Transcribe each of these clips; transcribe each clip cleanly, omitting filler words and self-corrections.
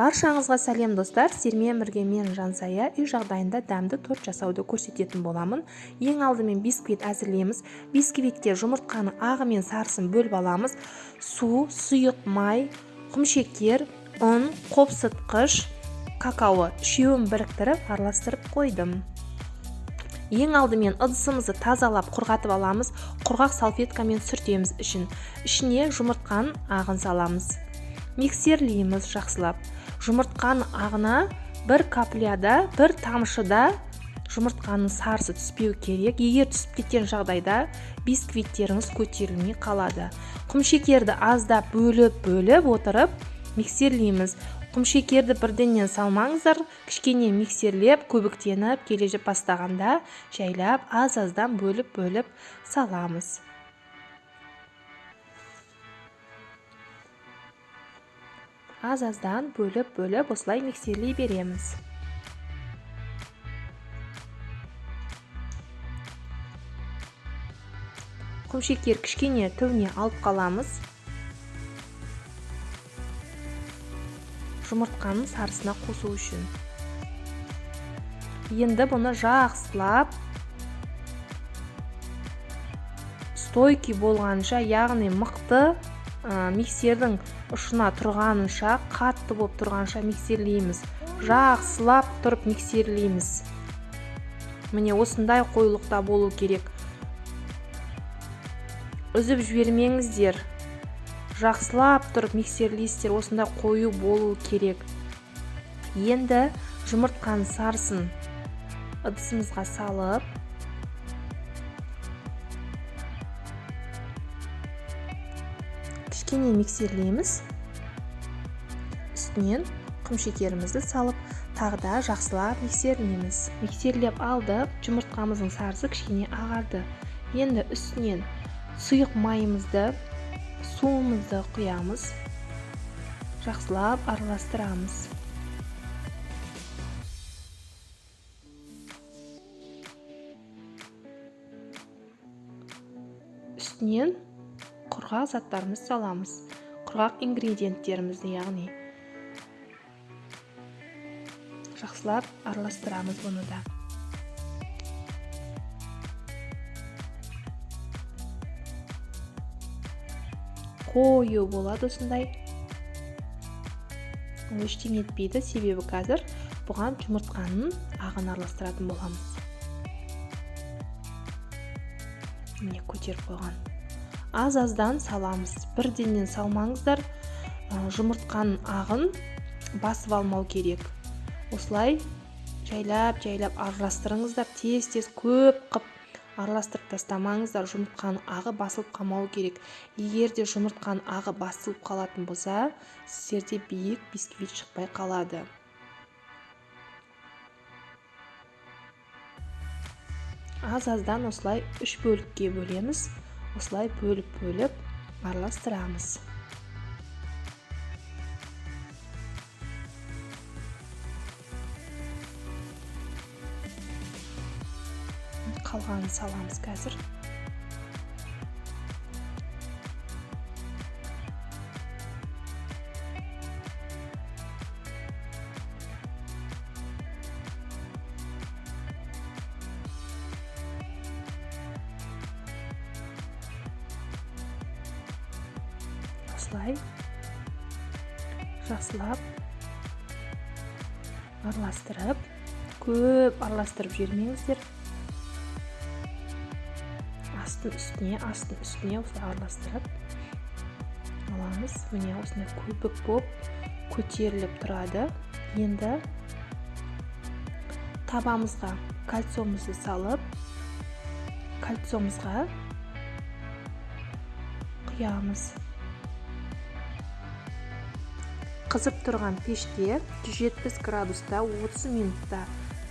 Баршаңызға сәлем, достар! Сіздермен бірге мен, Жансая, үй жағдайында дәмді торт жасауды көрсететін боламын. Ең алдымен бисквит әзірлейміз. Бисквитке жұмыртқаның ағы мен сарысын бөліп аламыз. Су, сұйық май, құмшекер, ұн, қопсытқыш, какао үшеуін біріктіріп араластырып қойдым. Ең алдымен ыдысымызды тазалап құрғатып аламыз. Құрғақ салфеткамен сүртеміз ішін. Ішіне жұмыртқаның ағын саламыз. Миксерлейміз жақсылап. Жұмыртқаның ағына бір капляда, бір тамшыда жұмыртқаның сарысы түспеу керек. Егер түсіп кеткен жағдайда бисквиттеріңіз көтерілмей қалады. Құмшекерді аздап бөліп-бөліп отырып миксерлейміз. Құмшекерді бірденнен салмаңыздар, кішкене миксерлеп, көбіктеніп келе бастағанда жайлап аз-аздан бөліп-бөліп саламыз. Аз-аздан бөліп-бөліп осылай миксерлей береміз. Құмшекер кішкене түбіне алып қаламыз. Жұмыртқаның сарысына қосу үшін. Енді бұны жақсылап стойкий болғанша, яғни мықты миксердің ұшына тұрғанынша, қатты болып тұрғанша миксерлейміз. Жақсылап тұрып миксерлейміз. Міне осындай қоюлықта болу керек. Үзіп жібермеңіздер. Жақсылап тұрып миксерлейсіздер, осындай қою болу керек. Енді жұмыртқаның сарысын ыдысымызға салып, кішкене миксерлейміз. Үстінен құмшекерімізді салып, тағы да жақсылап миксерлейміз. Миксерлеп алдық, жұмыртқамыздың сарысы кішкене ағарды. Енді үстінен сұйық майымызды, суымызды құямыз. Жақсылап араластырамыз. Үстінен құрғақ заттарымызды саламыз. Құрғақ ингредиенттерімізді, яғни. Жақсылап араластырамыз бұны да. Қою болады осындай. Ол ештеңе етпейді, себебі қазір бұған жұмыртқаның ағын араластыратын боламыз. Міне көтеріп қойған. Аз-аздан саламыз. Бірденнен салмаңыздар, жұмыртқаның ағын басып алмау керек. Осылай жайлап-жайлап араластырыңыздар. Тез-тез көп қып араластырып тастамаңыздар. Жұмыртқаның ағы басылып қалмау керек. Егер де жұмыртқаның ағы басылып қалатын болса, сіздерде биік бисквит шықпай қалады. Аз-аздан осылай үш бөлікке бөлеміз. Осылай бөліп-бөліп араластырамыз. Қалғанын саламыз қазір. Осылай жақсылап араластырып, көп араластырып жібермеңіздер. Астын үстіне, астын үстіне осылай араластырып аламыз. Міне осындай көбік болып көтеріліп тұрады. Енді табамызға кольцомызды салып, кольцомызға құямыз. Қызып тұрған пеште 170 градуста 30 минутта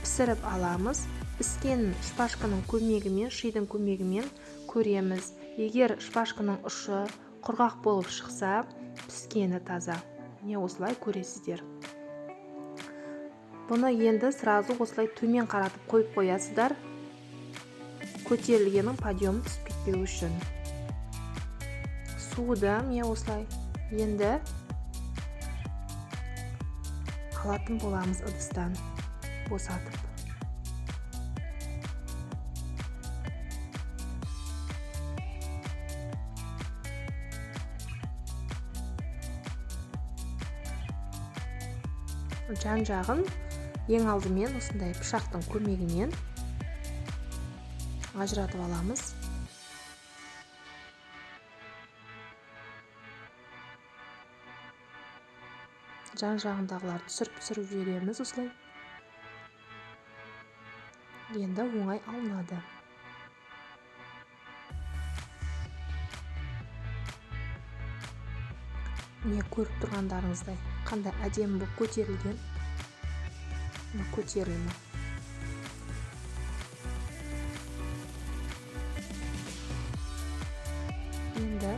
пісіріп аламыз. Піскен шпажканың көмегімен, шидің көмегімен көреміз. Егер шпажканың ұшы құрғақ болып шықса, піскені таза. Міне осылай көресіздер. Бұны енді сразу осылай төмен қаратып қойып қоясыздар. Көтерілгеннің подъемы түсіп кетпеу үшін. Суды міне осылай. Енді Алатын боламыз ыдыстан босатып. Жан-жағын ең алдымен осындай пышақтың көмегімен ажыратып аламыз. Жан-жағындағыларды түсіріп жібереміз осылай. Енді оңай алынады. Міне көріп тұрғандарыңыздай қандай әдемі болып көтерілген. Мына көтерілімі. Енді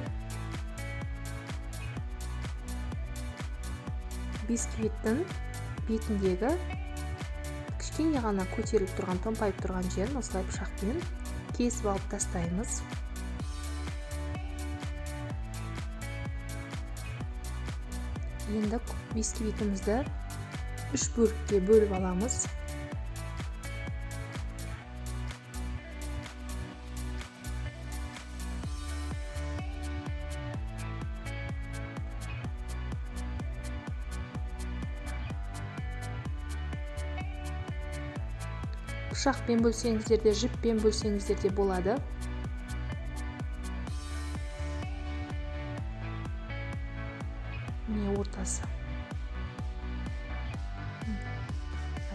бисквиттің бетіндегі кішкене ғана көтеріліп тұрған, томпайып тұрған жерін осылай пышақпен кесіп алып тастаймыз. Енді бисквитімізді 3 бөлікке бөліп аламыз. Пышақпен бөлсеңіздер де, жіппен бөлсеңіздер де болады. Міне ортасы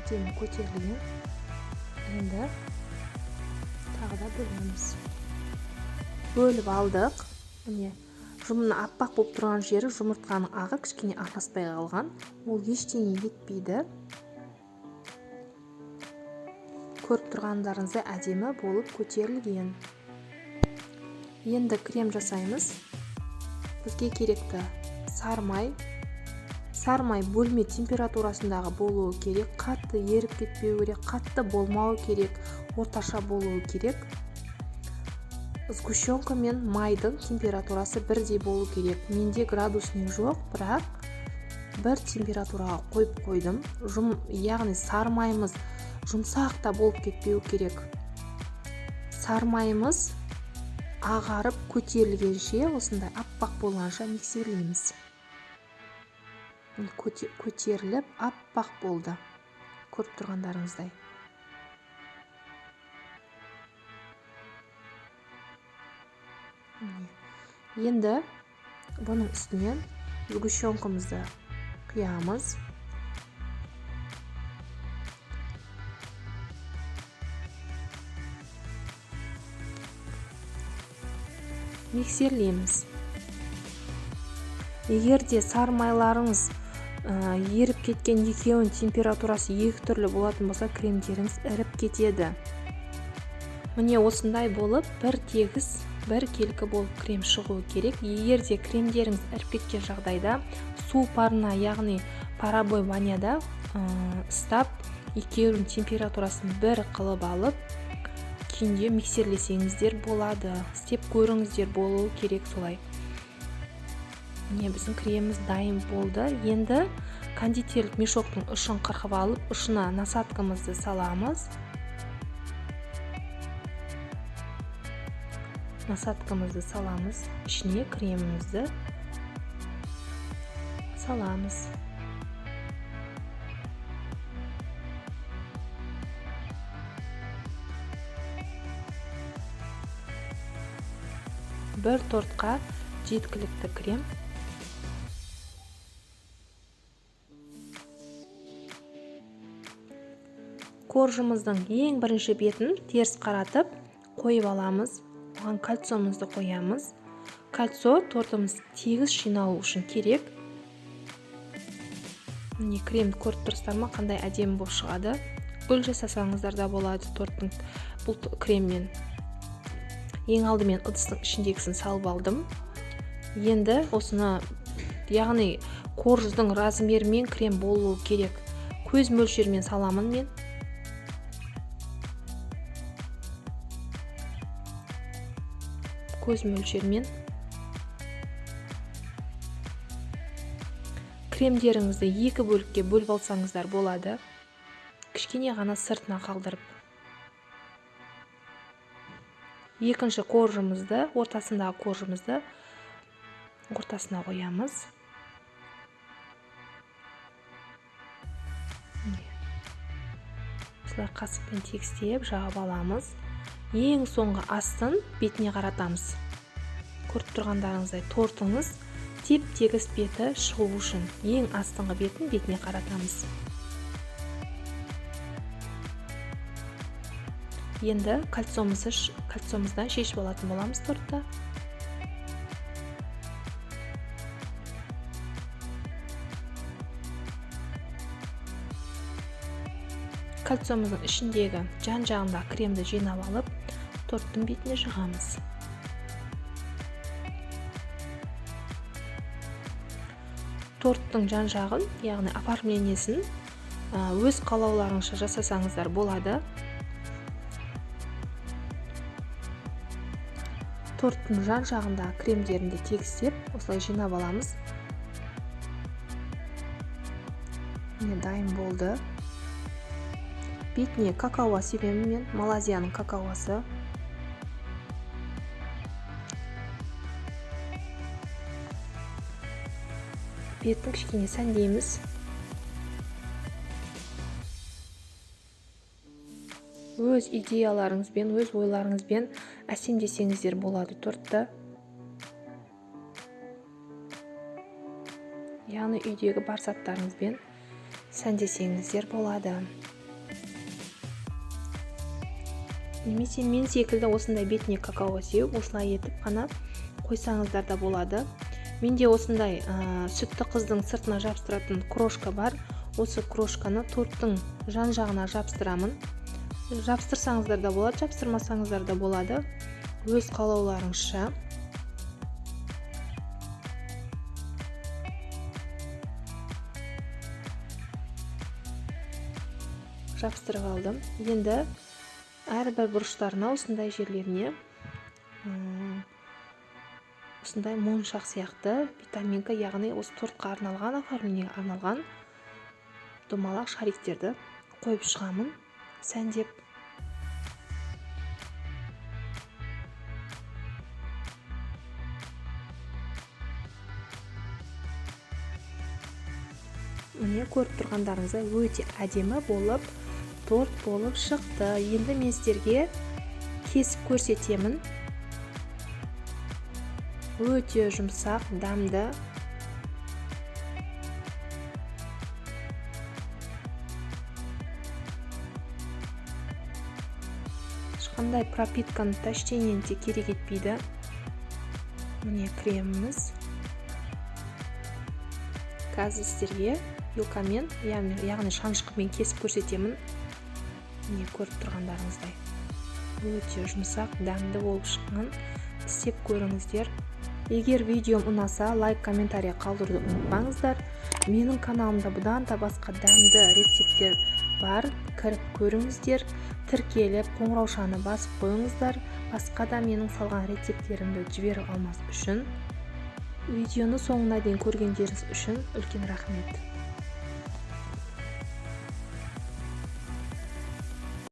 әдемі көтерілген. Енді тағы да бөлеміз. Бөліп алдық. Міне жұмына аппақ болып тұрған жері жұмыртқаның ағы кішкене араласпай қалған. Ол ештеңе етпейді. Көріп тұрғандарыңыздай әдемі болып көтерілген. Енді крем жасаймыз. Бізге керекті сары май. Сары май бөлме температурасындағы болуы керек, қатты еріп кетпеу керек, қатты болмауы керек, орташа болуы керек. Сгущенка мен майдың температурасы бірдей болу керек. Менде градусник жоқ, бірақ бір температураға қойып қойдым. Яғни сары майымыз жұмсақ та болып кетпеу керек. Сары майымыз ағарып көтерілгенше, осындай аппақ болғанша миксерлейміз. Көтеріліп аппақ болды. Көріп тұрғандарыңыздай. Енді бұның үстінен сгущенкамызды құямыз. Миксерлейміз. Егер де сары майларыңыз еріп кеткен екеуінің температурасы екі түрлі болатын болса, кремдеріңіз іріп кетеді. Міне осындай болып бір тегіс, бір келкі болып крем шығуы керек. Егер де кремдеріңіз іріп кеткен жағдайда су парына, яғни паровой ванняда ыстап, екеуінің температурасын бір қылып алып, кейінде миксерлесеңіздер болады. Істеп көріңіздер, болуы керек солай. Міне біздің креміміз дайын болды. Енді кондитерлік мешоктың ұшын қырқып алып, ұшына насадкамызды саламыз. Насадкамызды саламыз, ішіне кремімізді саламыз. Бір тортқа жеткілікті крем. Коржымыздың ең бірінші бетін теріс қаратып қойып аламыз. Оған кольцомызды қоямыз. Кольцо тортымыз тегіс жиналу үшін керек. Міне кремді көріп тұрсыздар ма, қандай әдемі болып шығады. Гүл жасасаңыздар да болады торттың бұл креммен. Ең алдымен ыдыстың ішіндегісін салып алдым. Енді осыны, яғни корждың размерімен крем болуы керек. Көз мөлшерімен саламын мен. Көз мөлшерімен. Кремдеріңізді екі бөлікке бөліп алсаңыздар болады. Кішкене ғана сыртына қалдырып. Екінші коржымызды, ортасындағы коржымызды ортасына қоямыз. Осылай қасықпен тегістеп жағып аламыз. Ең соңғы астын бетіне қаратамыз. Көріп тұрғандарыңыздай тортыңыз теп-тегіс беті шығу үшін ең астыңғы бетін бетіне қаратамыз. Енді кольцомыздан шешіп алатын боламыз тортты. Кольцомыздың ішіндегі жан-жағындағы кремді жинап алып, торттың бетіне жағамыз. Торттың жан-жағын, яғни оформлениесін өз қалауларыңызша жасасаңыздар болады. Торттың жан-жағындағы кремдерін де тегістеп, осылай жинап аламыз. Міне дайын болды. Бетіне какао себемін мен, Малайзияның какаосы. Бетін кішкене сәндейміз. Өз идеяларыңызбен, өз ойларыңызбен әсемдесеңіздер болады тортты. Яғни үйдегі бар заттарыңызбен сәндесеңіздер болады. Немесе мен секілді осындай бетіне какао сеуіп, осылай етіп қана қойсаңыздар да болады. Менде осындай сүтті қыздың сыртына жабыстыратын крошка бар. Осы крошканы торттың жан-жағына жабыстырамын. Жабыстырсаңыздар да болады, жабыстырмасаңыздар да болады. Өз қалауларыңызша. Жабыстырып алдым. Енді әрбір бұрыштарына, осындай жерлеріне осындай моншақ сияқты витаминка, яғни осы тортқа арналған, оформлениеге арналған домалақ шариктерді қойып шығамын сәндеп. Міне көріп тұрғандарыңыздай өте әдемі болып торт болып шықты. Енді мен сіздерге кесіп көрсетемін. Өте жұмсақ, дәмді. Ешқандай пропитканы да ештеңені де керек етпейді. Міне креміміз. Қазір сіздерге вилкамен, яғни шанышқымен кесіп көрсетемін. Міне көріп тұрғандарыңыздай өте жұмсақ, дәмді болып шыққан. Істеп көріңіздер. Егер видеом ұнаса, лайк, комментарий қалдыруды ұмытпаңыздар. Менің каналымда бұдан да басқа дәмді рецепттер бар. Кіріп көріңіздер, тіркеліп, қоңыраушаны басып қойыңыздар. Басқа да менің салған рецепттерімді жіберіп алмас үшін. Видеоны соңына дейін көргендеріңіз үшін үлкен рахмет.